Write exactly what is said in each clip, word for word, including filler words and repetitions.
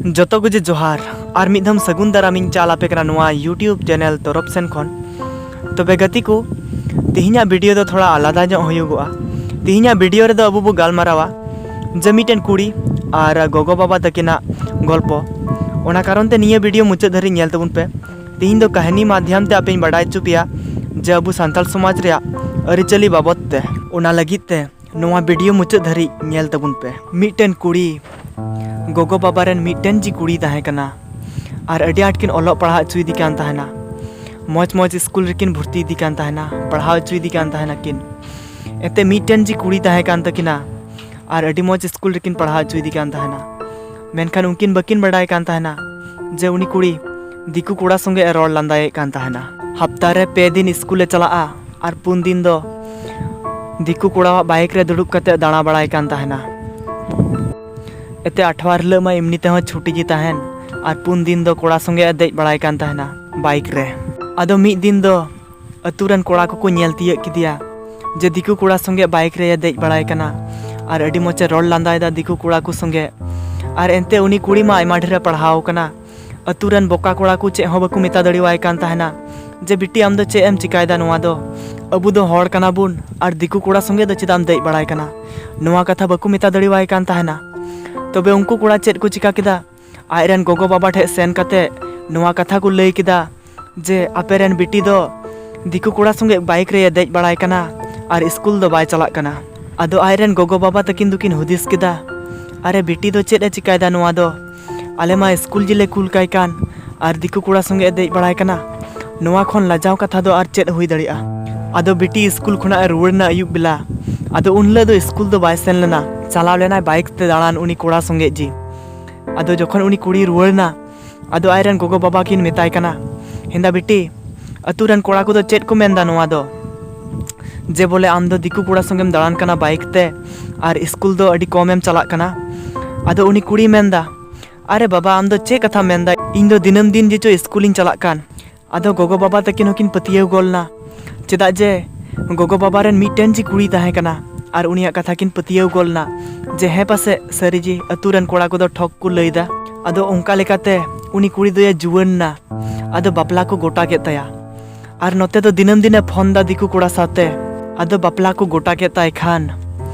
ᱡᱚᱛᱚ ᱠᱚᱜᱮ ᱡᱚᱦᱟᱨ᱾ ᱟᱨ ᱢᱤᱫ ᱫᱷᱟᱣ ᱥᱟᱹᱜᱩᱱ ᱫᱟᱨᱟᱢ ᱤᱧ ᱪᱟᱞ ᱟᱯᱮ ᱠᱟᱱᱟ ᱱᱚᱣᱟ YouTube ᱪᱮᱱᱮᱞ ᱛᱚᱨᱚᱯ ᱥᱮᱱ ᱠᱷᱚᱱ᱾ ᱛᱚᱵᱮ ᱜᱟᱛᱮ ᱠᱚ, ᱛᱮᱦᱮᱧᱟᱜ ᱵᱷᱤᱰᱤᱭᱳ ᱫᱚ ᱛᱷᱚᱲᱟ ᱟᱞᱟᱫᱟ ᱧᱚᱜ ᱦᱩᱭᱩᱜᱚᱜᱼᱟ᱾ ᱛᱮᱦᱮᱧᱟᱜ ᱵᱷᱤᱰᱤᱭᱳ ᱨᱮᱫᱚ ᱟᱵᱚ ᱵᱚ ᱜᱟᱞᱢᱟᱨᱟᱣᱟ ᱡᱮ ᱢᱤᱫᱴᱮᱱ ᱠᱩᱲᱤ ᱟᱨ ᱜᱚᱜᱚ ᱵᱟᱵᱟ ᱛᱟᱹᱠᱤᱱᱟᱜ ᱜᱚᱞᱯᱚ᱾ ᱚᱱᱟ ᱠᱟᱨᱚᱱ ᱛᱮ ᱱᱤᱭᱟᱹ ᱵᱷᱤᱰᱤᱭᱳ ᱢᱩᱪᱟᱹᱫ ᱫᱷᱟᱹᱨᱤᱡ ᱧᱮᱞ ᱛᱟᱵᱚᱱ ᱯᱮ᱾ ᱛᱮᱦᱮᱧ ᱫᱚ ᱠᱟᱹᱦᱱᱤ ᱢᱟᱫᱽᱫᱷᱚᱢ ᱛᱮ ᱟᱯᱮᱧ ᱵᱟᱰᱟᱭ ᱦᱚᱪᱚ ᱯᱮᱭᱟ ᱡᱮ ᱟᱵᱚ ᱥᱟᱱᱛᱟᱲ ᱥᱚᱢᱟᱡᱽ ᱨᱮᱭᱟᱜ ᱟᱹᱨᱤᱪᱟᱹᱞᱤ ᱵᱟᱵᱚᱫ ᱛᱮ᱾ ᱚᱱᱟ ᱞᱟᱹᱜᱤᱫ ᱛᱮ ᱱᱚᱣᱟ ᱵᱷᱤᱰᱤᱭᱳ ᱢᱩᱪᱟᱹᱫ ᱫᱷᱟᱹᱨᱤᱡ ᱧᱮᱞ ᱛᱟᱵᱚᱱ ᱯᱮ᱾ ᱢᱤᱫᱴᱮᱱ ᱠᱩᱲᱤ ᱜᱚᱜᱚ ᱵᱟᱵᱟ ᱨᱮᱱ ᱢᱤᱫᱴᱮᱱ ᱡᱤ ᱠᱩᱲᱤ ᱛᱟᱦᱮᱸ ᱠᱟᱱᱟ ᱟᱨ ᱟᱹᱰᱤ ᱟᱸᱴ ᱠᱤᱱ ᱚᱞᱚᱜ ᱯᱟᱲᱦᱟᱣ ᱦᱚᱪᱚᱭᱮᱫᱮ ᱠᱟᱱ ᱛᱟᱦᱮᱱᱟ᱾ ᱢᱚᱡᱽ ᱢᱚᱡᱽ ᱥᱠᱩᱞ ᱨᱮᱠᱤᱱ ᱵᱷᱚᱨᱛᱤ ᱤᱫᱤ ᱠᱟᱱ ᱛᱟᱦᱮᱱᱟ, ᱯᱟᱲᱦᱟᱣ ᱦᱚᱪᱚᱭᱮᱫᱮ ᱠᱟᱱ ᱛᱟᱦᱮᱱᱟ ᱠᱤᱱ᱾ ᱮᱱᱛᱮ ᱢᱤᱫᱴᱮᱱ ᱡᱤ ᱠᱩᱲᱤ ᱛᱟᱦᱮᱸ ᱠᱟᱱ ᱛᱟᱹᱠᱤᱱᱟ ᱟᱨ ᱟᱹᱰᱤ ᱢᱚᱡᱽ ᱥᱠᱩᱞ ᱨᱮᱠᱤᱱ ᱯᱟᱲᱦᱟᱣ ᱦᱚᱪᱚᱭᱮᱫᱮ ᱠᱟᱱ ᱛᱟᱦᱮᱱᱟ᱾ ᱢᱮᱱᱠᱷᱟᱱ ᱩᱱᱠᱤᱱ ᱵᱟᱹᱠᱤᱱ ᱵᱟᱰᱟᱭ ᱠᱟᱱ ᱛᱟᱦᱮᱱᱟ ᱡᱮ ᱩᱱᱤ ᱠᱩᱲᱤ ᱫᱤᱠᱩ ᱠᱚᱲᱟ ᱥᱚᱸᱜᱮ ᱮ ᱨᱚᱲ ᱞᱟᱸᱫᱟᱭᱮᱫ ᱠᱟᱱ ᱛᱟᱦᱮᱱᱟ᱾ ᱦᱟᱯᱛᱟ ᱨᱮ ᱯᱮ ᱫᱤᱱ ᱥᱠᱩᱞ ᱮ ᱪᱟᱞᱟᱜᱼᱟ ᱟᱨ ᱯᱩᱱ ᱫᱤᱱ ᱫᱚ ᱫᱤᱠᱩ ᱠᱚᱲᱟᱣᱟᱜ ᱵᱟᱭᱤᱠ ᱨᱮ ᱫᱩᱲᱩᱵ ᱠᱟᱛᱮ ᱫᱟᱬᱟ ᱵᱟᱲᱟᱭ ᱠᱟᱱ ᱛᱟᱦᱮᱱᱟ᱾ ᱮᱛᱮ ᱟᱴᱷᱣᱟᱨ ᱦᱤᱞᱳᱜ ᱢᱟ ᱮᱢᱱᱤ ᱛᱮᱦᱚᱸ ᱪᱷᱩᱴᱤ ᱜᱮ ᱛᱟᱦᱮᱱ, ᱟᱨ ᱯᱩᱱ ᱫᱤᱱ ᱫᱚ ᱠᱚᱲᱟ ᱥᱚᱸᱜᱮ ᱮ ᱫᱮᱡ ᱵᱟᱲᱟᱭ ᱠᱟᱱ ᱛᱟᱦᱮᱱᱟ ᱵᱟᱭᱤᱠ ᱨᱮ᱾ ᱟᱫᱚ ᱢᱤᱫ ᱫᱤᱱ ᱫᱚ ᱟᱹᱛᱩ ᱨᱮᱱ ᱠᱚᱲᱟ ᱠᱚᱠᱚ ᱧᱮᱞ ᱛᱤᱭᱟᱹᱜ ᱠᱮᱫᱮᱭᱟ ᱡᱮ ᱫᱤᱠᱩ ᱠᱚᱲᱟ ᱥᱚᱸᱜᱮ ᱵᱟᱭᱤᱠ ᱨᱮᱭ ᱫᱮᱡ ᱵᱟᱲᱟᱭ ᱠᱟᱱᱟ ᱟᱨ ᱟᱹᱰᱤ ᱢᱚᱡᱽ ᱮ ᱨᱚᱲ ᱞᱟᱸᱫᱟᱭᱮᱫᱟ ᱫᱤᱠᱩ ᱠᱚᱲᱟ ᱠᱚ ᱥᱚᱸᱜᱮ᱾ ᱟᱨ ᱮᱱᱛᱮ ᱩᱱᱤ ᱠᱩᱲᱤ ᱢᱟ ᱟᱭᱢᱟ ᱰᱷᱮᱨ ᱮ ᱯᱟᱲᱦᱟᱣ ᱠᱟᱱᱟ᱾ ᱟᱹᱛᱩ ᱨᱮᱱ ᱵᱚᱠᱟ ᱠᱚᱲᱟ ᱠᱚ ᱪᱮᱫ ᱦᱚᱸ ᱵᱟᱠᱚ ᱢᱮᱛᱟ ᱫᱟᱲᱮᱣᱟᱭ ᱠᱟᱱ ᱛᱟᱦᱮᱱᱟ ᱡᱮ, "ᱵᱤᱴᱤ, ᱟᱢ ᱫᱚ ᱪᱮᱫ ᱮᱢ ᱪᱤᱠᱟᱭᱮᱫᱟ ᱱᱚᱣᱟ ᱫᱚ? ᱟᱵᱚ ᱫᱚ ᱦᱚᱲ ᱠᱟᱱᱟ ᱵᱚᱱ ᱟᱨ ᱫᱤᱠᱩ ᱠᱚᱲᱟ ᱥᱚᱸᱜᱮ ᱫᱚ ᱪᱮᱫᱟᱜ ᱮᱢ ᱫᱮᱡ ᱵᱟᱲᱟᱭ ᱠᱟᱱᱟ?" ᱱᱚᱣᱟ ᱠᱟᱛᱷᱟ ᱵᱟᱠᱚ ᱢᱮᱛᱟ ᱫᱟᱲᱮᱣᱟᱭ ᱠᱟᱱ ᱛᱟᱦᱮᱱᱟ᱾ ᱛᱚᱵᱮ ᱩᱱᱠᱩ ᱠᱚᱲᱟ ᱪᱮᱫ ᱠᱚ ᱪᱤᱠᱟ ᱠᱮᱫᱟ? ᱟᱡ ᱨᱮᱱ ᱜᱚᱜᱚ ᱵᱟᱵᱟ ᱴᱷᱮᱡ ᱥᱮᱱ ᱠᱟᱛᱮ ᱱᱚᱣᱟ ᱠᱟᱛᱷᱟ ᱠᱚ ᱞᱟᱹᱭ ᱠᱮᱫᱟ ᱡᱮ, "ᱟᱯᱮ ᱨᱮᱱ ᱵᱤᱴᱤ ᱫᱚ ᱫᱤᱠᱩ ᱠᱚᱲᱟ ᱥᱚᱸᱜᱮ ᱵᱟᱭᱤᱠ ᱨᱮᱭᱮ ᱫᱮᱡ ᱵᱟᱲᱟᱭ ᱠᱟᱱᱟ ᱟᱨ ᱥᱠᱩᱞ ᱫᱚ ᱵᱟᱭ ᱪᱟᱞᱟᱜ ᱠᱟᱱᱟ᱾" ᱟᱫᱚ ᱟᱡ ᱨᱮᱱ ᱜᱚᱜᱚ ᱵᱟᱵᱟ ᱛᱟᱹᱠᱤᱱ ᱫᱚᱠᱤᱱ ᱦᱩᱫᱤᱥ ᱠᱮᱫᱟ, "ᱟᱨᱮ, ᱵᱤᱴᱤ ᱫᱚ ᱪᱮᱫ ᱮ ᱪᱤᱠᱟᱭᱮᱫᱟ ᱱᱚᱣᱟ ᱫᱚ? ᱟᱞᱮ ᱢᱟ ᱥᱠᱩᱞ ᱡᱮᱞᱮ ᱠᱩᱞ ᱠᱟᱭ ᱠᱟᱱ ᱟᱨ ᱫᱤᱠᱩ ᱠᱚᱲᱟ ᱥᱚᱸᱜᱮ ᱮ ᱫᱮᱡ ᱵᱟᱲᱟᱭ ᱠᱟᱱᱟ᱾ ᱱᱚᱣᱟ ᱠᱷᱚᱱ ᱞᱟᱡᱟᱣ ᱠᱟᱛᱷᱟ ᱫᱚ ᱟᱨ ᱪᱮᱫ ᱦᱩᱭ ᱫᱟᱲᱮᱭᱟᱜᱼᱟ?" ᱟᱫᱚ ᱵᱤᱴᱤ ᱥᱠᱩᱞ ᱠᱷᱚᱱᱟᱜ ᱮ ᱨᱩᱣᱟᱹᱲ ᱮᱱᱟ ᱟᱹᱭᱩᱵ ᱵᱮᱞᱟ᱾ ᱟᱫᱚ ᱩᱱ ᱦᱤᱞᱳᱜ ᱫᱚ ᱥᱠᱩᱞ ᱫᱚ ᱵᱟᱭ ᱥᱮᱱ ᱞᱮᱱᱟ, ᱪᱟᱞᱟᱣ ᱞᱮᱱᱟᱭ ᱵᱟᱭᱤᱠ ᱛᱮ ᱫᱟᱬᱟᱱ ᱩᱱᱤ ᱠᱚᱲᱟ ᱥᱚᱸᱜᱮ ᱡᱤ᱾ ᱟᱫᱚ ᱡᱚᱠᱷᱚᱱ ᱩᱱᱤ ᱠᱩᱲᱤᱭ ᱨᱩᱣᱟᱹᱲ ᱮᱱᱟ, ᱟᱫᱚ ᱟᱡ ᱨᱮᱱ ᱜᱚᱜᱚ ᱵᱟᱵᱟ ᱠᱤᱱ ᱢᱮᱛᱟᱭ ᱠᱟᱱᱟ, "ᱦᱮᱸᱫᱟ ᱵᱤᱴᱤ, ᱟᱹᱛᱩ ᱨᱮᱱ ᱠᱚᱲᱟ ᱠᱚᱫᱚ ᱪᱮᱫ ᱠᱚ ᱢᱮᱱᱫᱟ ᱱᱚᱣᱟ ᱫᱚ? ᱡᱮ ᱵᱚᱞᱮ ᱟᱢ ᱫᱚ ᱫᱤᱠᱩ ᱠᱚᱲᱟ ᱥᱚᱸᱜᱮᱢ ᱫᱟᱬᱟᱱ ᱠᱟᱱᱟ ᱵᱟᱭᱤᱠ ᱛᱮ ᱟᱨ ᱥᱠᱩᱞ ᱫᱚ ᱟᱹᱰᱤ ᱠᱚᱢᱮᱢ ᱪᱟᱞᱟᱜ ᱠᱟᱱᱟ?" ᱟᱫᱚ ᱩᱱᱤ ᱠᱩᱲᱤᱭ ᱢᱮᱱᱫᱟ, "ᱟᱨᱮ ᱵᱟᱵᱟ, ᱟᱢ ᱫᱚ ᱪᱮᱫ ᱠᱟᱛᱷᱟᱢ ᱢᱮᱱᱫᱟ? ᱤᱧ ᱫᱚ ᱫᱤᱱᱟᱹᱢ ᱫᱤᱱ ᱡᱮᱪᱚ ᱥᱠᱩᱞᱤᱧ ᱪᱟᱞᱟᱜ ᱠᱟᱱ᱾" ᱟᱫᱚ ᱜᱚᱜᱚ ᱵᱟᱵᱟ ᱛᱟᱹᱠᱤᱱ ᱦᱚᱸᱠᱤᱱ ᱯᱟᱹᱛᱭᱟᱹᱣ ᱜᱚᱫ ᱮᱱᱟ, ᱪᱮᱫᱟᱜ ᱡᱮ ᱜᱚᱜᱚ ᱵᱟᱵᱟ ᱨᱮᱱ ᱢᱤᱫᱴᱮᱱ ᱡᱤ ᱠᱩᱲᱤ ᱛᱟᱦᱮᱸ ᱠᱟᱱᱟ ᱟᱨ ᱩᱱᱤᱭᱟᱜ ᱠᱟᱛᱷᱟ ᱠᱤᱱ ᱯᱟᱹᱛᱭᱟᱹᱣ ᱜᱚᱫ ᱮᱱᱟ ᱡᱮ ᱦᱮᱸ ᱯᱟᱥᱮᱡ ᱥᱟᱹᱨᱤ ᱡᱤ ᱟᱹᱛᱩ ᱨᱮᱱ ᱠᱚᱲᱟ ᱠᱚᱫᱚ ᱴᱷᱚᱠ ᱠᱚ ᱞᱟᱹᱭᱫᱟ᱾ ᱟᱫᱚ ᱚᱱᱠᱟ ᱞᱮᱠᱟᱛᱮ ᱩᱱᱤ ᱠᱩᱲᱤ ᱫᱚᱭ ᱡᱩᱣᱟᱹᱱ ᱱᱟ᱾ ᱟᱫᱚ ᱵᱟᱯᱞᱟ ᱠᱚ ᱜᱚᱴᱟ ᱠᱮᱫ ᱛᱟᱭᱟ᱾ ᱟᱨ ᱱᱚᱛᱮ ᱫᱚ ᱫᱤᱱᱟᱹᱢ ᱫᱤᱱᱮ ᱯᱷᱳᱱ ᱫᱟ ᱫᱤᱠᱩ ᱠᱚᱲᱟ ᱥᱟᱶᱛᱮ᱾ ᱟᱫᱚ ᱵᱟᱯᱞᱟ ᱠᱚ ᱜᱚᱴᱟ ᱠᱮᱫ ᱛᱟᱭ ᱠᱷᱟᱱ,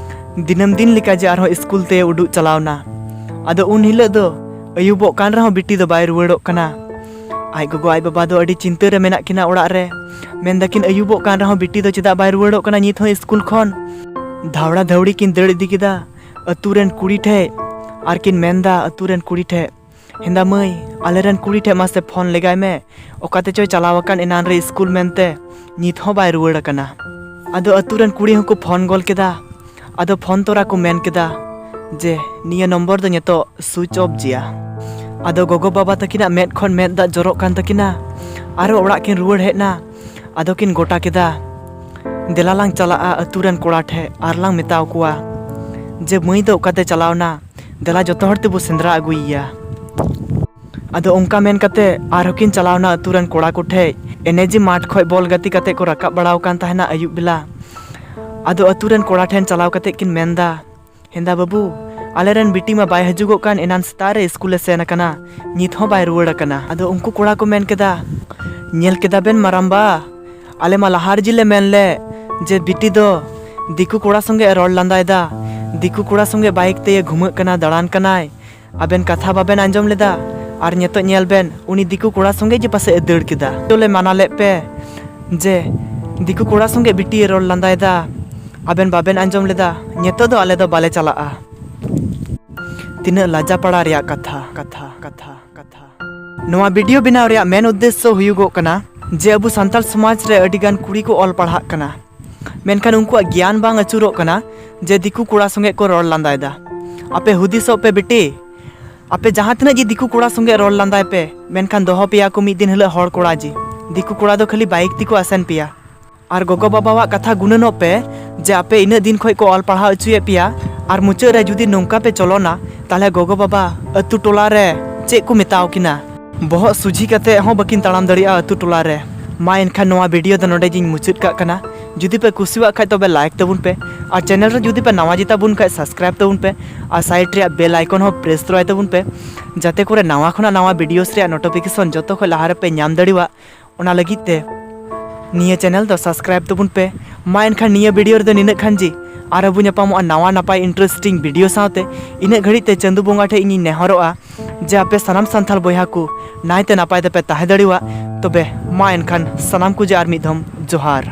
ᱫᱤᱱᱟᱹᱢ ᱫᱤᱱ ᱞᱮᱠᱟ ᱡᱮ ᱟᱨᱦᱚᱸ ᱥᱠᱩᱞ ᱛᱮ ᱩᱰᱩᱠ ᱪᱟᱞᱟᱣ ᱱᱟ᱾ ᱟᱫᱚ ᱩᱱ ᱦᱤᱞᱳᱜ ᱫᱚ ᱟᱹᱭᱩᱵᱚᱜ ᱠᱟᱱ ᱨᱮᱦᱚᱸ ᱵᱤᱴᱤ ᱫᱚ ᱵᱟᱭ ᱨᱩᱣᱟᱹᱲᱚᱜ ᱠᱟᱱᱟ᱾ ᱟᱡ ᱜᱚᱜᱚ ᱟᱡ ᱵᱟᱵᱟ ᱫᱚ ᱟᱹᱰᱤ ᱪᱤᱱᱛᱟᱹ ᱨᱮ ᱢᱮᱱᱟᱜ ᱠᱤᱱᱟ ᱚᱲᱟᱜ ᱨᱮ᱾ ᱢᱮᱱ ᱫᱟᱠᱤᱱ, ᱟᱹᱭᱩᱵᱚᱜ ᱠᱟᱱ ᱨᱮᱦᱚᱸ ᱵᱤᱴᱤ ᱫᱚ ᱪᱮᱫᱟᱜ ᱵᱟᱭ ᱨᱩᱣᱟᱹᱲᱚᱜ ᱠᱟᱱᱟ ᱱᱤᱛ ᱦᱚᱸ ᱥᱠᱩᱞ ᱠᱷᱚᱱ? ᱫᱷᱟᱣᱲᱟ ᱫᱷᱟᱹᱣᱲᱤ ᱠᱤᱱ ᱫᱟᱹᱲ ᱤᱫᱤ ᱠᱮᱫᱟ ᱟᱹᱛᱩ ᱨᱮᱱ ᱠᱩᱲᱤ ᱴᱷᱮᱡ᱾ ᱟᱨ ᱠᱤᱱ ᱢᱮᱱᱫᱟ ᱟᱹᱛᱩ ᱨᱮᱱ ᱠᱩᱲᱤ ᱴᱷᱮᱡ, ᱦᱮᱸᱫᱟ ᱢᱟᱹᱭ, ᱟᱞᱮᱨᱮᱱ ᱠᱩᱲᱤ ᱴᱷᱮᱡ ᱢᱟᱥᱮ ᱯᱷᱳᱱ ᱞᱮᱜᱟᱭ ᱢᱮ, ᱚᱠᱟ ᱛᱮᱪᱚᱭ ᱪᱟᱞᱟᱣ ᱟᱠᱟᱱ ᱮᱱᱟᱱ ᱨᱮ ᱥᱠᱩᱞ ᱢᱮᱱᱛᱮ, ᱱᱤᱛ ᱦᱚᱸ ᱵᱟᱭ ᱨᱩᱣᱟᱹᱲ ᱟᱠᱟᱱᱟ᱾ ᱟᱫᱚ ᱟᱹᱛᱩ ᱨᱮᱱ ᱠᱩᱲᱤ ᱦᱚᱸᱠᱚ ᱯᱷᱳᱱ ᱜᱚᱞ ᱠᱮᱫᱟ᱾ ᱟᱫᱚ ᱯᱷᱳᱱ ᱛᱚᱨᱟ ᱠᱚ ᱢᱮᱱ ᱠᱮᱫᱟ ᱡᱮ, ᱱᱤᱭᱟᱹ ᱱᱚᱢᱵᱚᱨ ᱫᱚ ᱱᱤᱛᱚᱜ ᱥᱩᱭᱤᱪ ᱚᱯᱷ ᱜᱮᱭᱟ᱾ ᱟᱫᱚ ᱜᱚᱜᱚ ᱵᱟᱵᱟ ᱛᱟᱹᱠᱤᱱᱟᱜ ᱢᱮᱫ ᱠᱷᱚᱱ ᱢᱮᱫ ᱫᱟᱜ ᱡᱚᱨᱚᱜ ᱠᱟᱱ ᱛᱟᱹᱠᱤᱱᱟ᱾ ᱟᱨᱦᱚᱸ ᱚᱲᱟᱜ ᱠᱤᱱ ᱨᱩᱣᱟᱹᱲ ᱦᱮᱡ ᱱᱟ᱾ ᱟᱫᱚ ᱠᱤᱱ ᱜᱚᱴᱟ ᱠᱮᱫᱟ, ᱫᱮᱞᱟ ᱞᱟᱝ ᱪᱟᱞᱟᱜᱼᱟ ᱟᱹᱛᱩ ᱨᱮᱱ ᱠᱚᱲᱟ ᱴᱷᱮᱡ ᱟᱨ ᱞᱟᱝ ᱢᱮᱛᱟᱣ ᱠᱚᱣᱟ ᱡᱮ, ᱢᱟᱹᱭ ᱫᱚ ᱚᱠᱟᱛᱮ ᱪᱟᱞᱟᱣ ᱱᱟ, ᱫᱮᱞᱟ ᱡᱚᱛᱚ ᱦᱚᱲ ᱛᱮᱵᱚ ᱥᱮᱸᱫᱽᱨᱟ ᱟᱹᱜᱩᱭᱮᱭᱟ᱾ ᱟᱫᱚ ᱚᱱᱠᱟ ᱢᱮᱱ ᱠᱟᱛᱮ ᱟᱨᱦᱚᱸ ᱠᱤᱱ ᱪᱟᱞᱟᱣ ᱱᱟ ᱟᱹᱛᱩ ᱨᱮᱱ ᱠᱚᱲᱟ ᱠᱚ ᱴᱷᱮᱡ᱾ ᱮᱱᱮ ᱡᱮ ᱢᱟᱴᱷ ᱠᱷᱚᱡ ᱵᱚᱞ ᱜᱟᱛᱮ ᱠᱟᱛᱮ ᱠᱚ ᱨᱟᱠᱟᱵ ᱵᱟᱲᱟᱣ ᱠᱟᱱ ᱛᱟᱦᱮᱱᱟ ᱟᱹᱭᱩᱵ ᱵᱮᱞᱟ᱾ ᱟᱫᱚ ᱟᱹᱛᱩ ᱨᱮᱱ ᱠᱚᱲᱟ ᱴᱷᱮᱱ ᱪᱟᱞᱟᱣ ᱠᱟᱛᱮ ᱠᱤᱱ ᱢᱮᱱᱫᱟ, ᱦᱮᱸᱫᱟ ᱵᱟᱹᱵᱩ, ᱟᱞᱮᱨᱮᱱ ᱵᱤᱴᱤ ᱢᱟ ᱵᱟᱭ ᱦᱤᱡᱩᱜᱚᱜ ᱠᱟᱱ, ᱮᱱᱟᱱ ᱥᱮᱛᱟᱜ ᱨᱮ ᱥᱠᱩᱞᱮ ᱥᱮᱱ ᱟᱠᱟᱱᱟ, ᱱᱤᱛ ᱦᱚᱸ ᱵᱟᱭ ᱨᱩᱣᱟᱹᱲ ᱟᱠᱟᱱᱟ᱾ ᱟᱫᱚ ᱩᱱᱠᱩ ᱠᱚᱲᱟ ᱠᱚ ᱢᱮᱱ ᱠᱮᱫᱟ, ᱧᱮᱞ ᱠᱮᱫᱟ ᱵᱮᱱ ᱢᱟᱨᱟᱢᱵᱟ, ᱟᱞᱮ ᱢᱟ ᱞᱟᱦᱟ ᱨᱮᱜᱮ ᱞᱮ ᱢᱮᱱ ᱞᱮᱫ ᱡᱮ ᱵᱤᱴᱤ ᱫᱚ ᱫᱤᱠᱩ ᱠᱚᱲᱟ ᱥᱚᱸᱜᱮ ᱮ ᱨᱚᱲ ᱞᱟᱸᱫᱟᱭᱮᱫᱟ, ᱫᱤᱠᱩ ᱠᱚᱲᱟ ᱥᱚᱸᱜᱮ ᱵᱟᱭᱤᱠ ᱛᱮᱭᱮ ᱜᱷᱩᱢᱟᱹᱜ ᱠᱟᱱᱟ, ᱫᱟᱬᱟᱱ ᱠᱟᱱᱟᱭ᱾ ᱟᱵᱮᱱ ᱠᱟᱛᱷᱟ ᱵᱟᱵᱮᱱ ᱟᱸᱡᱚᱢ ᱞᱮᱫᱟ, ᱟᱨ ᱱᱤᱛᱚᱜ ᱧᱮᱞ ᱵᱮᱱ, ᱩᱱᱤ ᱫᱤᱠᱩ ᱠᱚᱲᱟ ᱥᱚᱸᱜᱮ ᱡᱮ ᱯᱟᱥᱮᱡ ᱮ ᱫᱟᱹᱲ ᱠᱮᱫᱟ᱾ ᱛᱚ ᱞᱮ ᱢᱟᱱᱟ ᱞᱮᱫ ᱯᱮ ᱡᱮ ᱫᱤᱠᱩ ᱠᱚᱲᱟ ᱥᱚᱸᱜᱮ ᱵᱤᱴᱤᱭᱮ ᱨᱚᱲ ᱞᱟᱸᱫᱟᱭᱮᱫᱟ, ᱟᱵᱮᱱ ᱵᱟᱵᱮᱱ ᱟᱸᱡᱚᱢ ᱞᱮᱫᱟ, ᱱᱤᱛᱚᱜ ᱫᱚ ᱟᱞᱮ ᱫᱚ ᱵᱟᱞᱮ ᱪᱟᱞᱟᱜᱼᱟ᱾ ᱛᱤᱱᱟᱹᱜ ᱞᱟᱡᱟᱯᱟᱲᱟ ᱨᱮᱭᱟᱜ ᱠᱟᱛᱷᱟ, ᱠᱟᱛᱷᱟ, ᱠᱟᱛᱷᱟ, ᱠᱟᱛᱷᱟ᱾ ᱱᱚᱣᱟ ᱵᱷᱤᱰᱤᱭᱳ ᱵᱮᱱᱟᱣ ᱨᱮᱭᱟᱜ ᱢᱮᱱ ᱩᱫᱽᱫᱮᱥᱥᱚ ᱦᱩᱭᱩᱜᱚᱜ ᱠᱟᱱᱟ ᱡᱮ ᱟᱵᱚ ᱥᱟᱱᱛᱟᱲ ᱥᱚᱢᱟᱡᱽ ᱨᱮ ᱟᱹᱰᱤ ᱜᱟᱱ ᱠᱩᱲᱤ ᱠᱚ ᱚᱞ ᱯᱟᱲᱦᱟᱜ ᱠᱟᱱᱟ, ᱢᱮᱱᱠᱷᱟᱱ ᱩᱱᱠᱩᱣᱟᱜ ᱜᱮᱭᱟᱱ ᱵᱟᱝ ᱟᱹᱪᱩᱨᱚᱜ ᱠᱟᱱᱟ ᱡᱮ ᱫᱤᱠᱩ ᱠᱚᱲᱟ ᱥᱚᱸᱜᱮ ᱠᱚ ᱨᱚᱲ ᱞᱟᱸᱫᱟᱭᱮᱫᱟ᱾ ᱟᱯᱮ ᱦᱩᱫᱤᱥᱚᱜ ᱯᱮ ᱵᱤᱴᱤ, ᱟᱯᱮ ᱡᱟᱦᱟᱸ ᱛᱤᱱᱟᱹᱜ ᱜᱮ ᱫᱤᱠᱩ ᱠᱚᱲᱟ ᱥᱚᱸᱜᱮ ᱨᱚᱲ ᱞᱟᱸᱫᱟᱭ ᱯᱮ, ᱢᱮᱱᱠᱷᱟᱱ ᱫᱚᱦᱚ ᱯᱮᱭᱟ ᱠᱚ ᱢᱤᱫ ᱫᱤᱱ ᱦᱤᱞᱳᱜ ᱦᱚᱲ ᱠᱚᱲᱟ ᱡᱮ᱾ ᱫᱤᱠᱩ ᱠᱚᱲᱟ ᱫᱚ ᱠᱷᱟᱹᱞᱤ ᱵᱟᱭᱤᱠ ᱛᱮᱠᱚ ᱟᱥᱮᱱ ᱯᱮᱭᱟ᱾ ᱟᱨ ᱜᱚᱜᱚ ᱵᱟᱵᱟᱣᱟᱜ ᱠᱟᱛᱷᱟ ᱜᱩᱱᱟᱹᱱᱚᱜ ᱯᱮ ᱡᱮ ᱟᱯᱮ ᱤᱱᱟᱹᱜ ᱫᱤᱱ ᱠᱷᱚᱡ ᱠᱚ ᱚᱞ ᱯᱟᱲᱦᱟᱣ ᱦᱚᱪᱚᱭᱮᱫ ᱯᱮᱭᱟ, ᱟᱨ ᱢᱩᱪᱟᱹᱫ ᱨᱮ ᱡᱩᱫᱤ ᱱᱚᱝᱠᱟ ᱯᱮ ᱪᱚᱞᱚᱱᱟ, ᱛᱟᱦᱞᱮ ᱜᱚᱜᱚ ᱵᱟᱵᱟ ᱟᱹᱛᱩ ᱴᱚᱞᱟ ᱨᱮ ᱪᱮᱫ ᱠᱚ ᱢᱮᱛᱟᱣ ᱠᱤᱱᱟ? ᱵᱚᱦᱚᱜ ᱥᱩᱡᱷᱤ ᱠᱟᱛᱮ ᱦᱚᱸ ᱵᱟᱹᱠᱤᱱ ᱛᱟᱲᱟᱢ ᱫᱟᱲᱮᱭᱟᱜᱼᱟ ᱟᱹᱛᱩ ᱴᱚᱞᱟ ᱨᱮ᱾ ᱢᱟ ᱮᱱᱠᱷᱟᱱ ᱱᱚᱣᱟ ᱵᱷᱤᱰᱤᱭᱳ ᱫᱚ ᱱᱚᱰᱮ ᱜᱤᱧ ᱢᱩᱪᱟᱹᱫ ᱠᱟᱜ ᱠᱟᱱᱟ᱾ ᱡᱩᱫᱤ ᱯᱮ ᱠᱩᱥᱤᱭᱟᱜ ᱠᱷᱟᱡ ᱛᱚᱵᱮ ᱞᱟᱭᱤᱠ ᱛᱟᱵᱚᱱ ᱯᱮ, ᱟᱨ ᱪᱮᱱᱮᱞ ᱨᱮ ᱡᱩᱫᱤ ᱯᱮ ᱱᱟᱣᱟ ᱜᱮᱛᱟ ᱵᱚᱱ ᱠᱷᱟᱡ ᱥᱟᱵᱥᱠᱨᱟᱭᱤᱵ ᱛᱟᱵᱚᱱ ᱯᱮ, ᱟᱨ ᱥᱟᱭᱤᱰ ᱨᱮᱭᱟᱜ ᱵᱮᱞ ᱟᱭᱠᱚᱱ ᱦᱚᱸ ᱯᱨᱮᱥ ᱛᱚᱨᱟᱭ ᱛᱟᱵᱚᱱ ᱯᱮ, ᱡᱟᱛᱮ ᱠᱚᱨᱮ ᱱᱟᱣᱟ ᱠᱷᱚᱱᱟᱜ ᱱᱟᱣᱟ ᱵᱷᱤᱰᱤᱭᱳᱥ ᱨᱮᱭᱟᱜ ᱱᱳᱴᱤᱯᱷᱤᱠᱮᱥᱚᱱ ᱡᱚᱛᱚ ᱠᱷᱚᱡ ᱞᱟᱦᱟ ᱨᱮᱯᱮ ᱧᱟᱢ ᱫᱟᱲᱮᱭᱟᱜ, ᱚᱱᱟ ᱞᱟᱹᱜᱤᱫ ᱛᱮ ᱱᱤᱭᱟᱹ ᱪᱮᱱᱮᱞ ᱫᱚ ᱥᱟᱵᱥᱠᱨᱟᱭᱤᱵ ᱛᱟᱵᱚᱱ ᱯᱮ᱾ ᱢᱟ ᱮᱱᱠᱷᱟᱱ ᱱᱤᱭᱟᱹ ᱵᱷᱤᱰᱤᱭᱳ ᱨᱮᱫᱚ ᱱᱤᱱᱟᱹᱜ ᱠᱷᱟᱱ ᱡᱤ, ᱟᱨᱦᱚᱸ ᱵᱚᱱ ᱧᱟᱯᱟᱢᱚᱜᱼᱟ ᱱᱟᱣᱟ ᱱᱟᱯᱟᱭ ᱤᱱᱴᱟᱨᱮᱥᱴᱤᱝ ᱵᱷᱤᱰᱤᱭᱳ ᱥᱟᱶᱛᱮ᱾ ᱤᱱᱟᱹᱜ ᱜᱷᱟᱹᱲᱤᱡ ᱛᱮ ᱪᱟᱸᱫᱳ ᱵᱚᱸᱜᱟ ᱴᱷᱮᱡ ᱤᱧᱤᱧ ᱱᱮᱦᱚᱨᱚᱜᱼᱟ ᱡᱮ ᱟᱯᱮ ᱥᱟᱱᱟᱢ ᱥᱟᱱᱛᱟᱲ ᱵᱚᱭᱦᱟ ᱠᱚ ᱱᱟᱭᱛᱮ ᱱᱟᱯᱟᱭ ᱛᱮᱯᱮ ᱛᱟᱦᱮᱸ ᱫᱟᱲᱮᱭᱟᱜ᱾ ᱛᱚᱵᱮ ᱢᱟ ᱮᱱᱠᱷᱟᱱ ᱥᱟᱱᱟᱢ ᱠᱚ ᱡᱮ ᱟᱨ ᱢᱤᱫ ᱫᱷᱚᱢ ᱡᱚᱦᱟᱨ᱾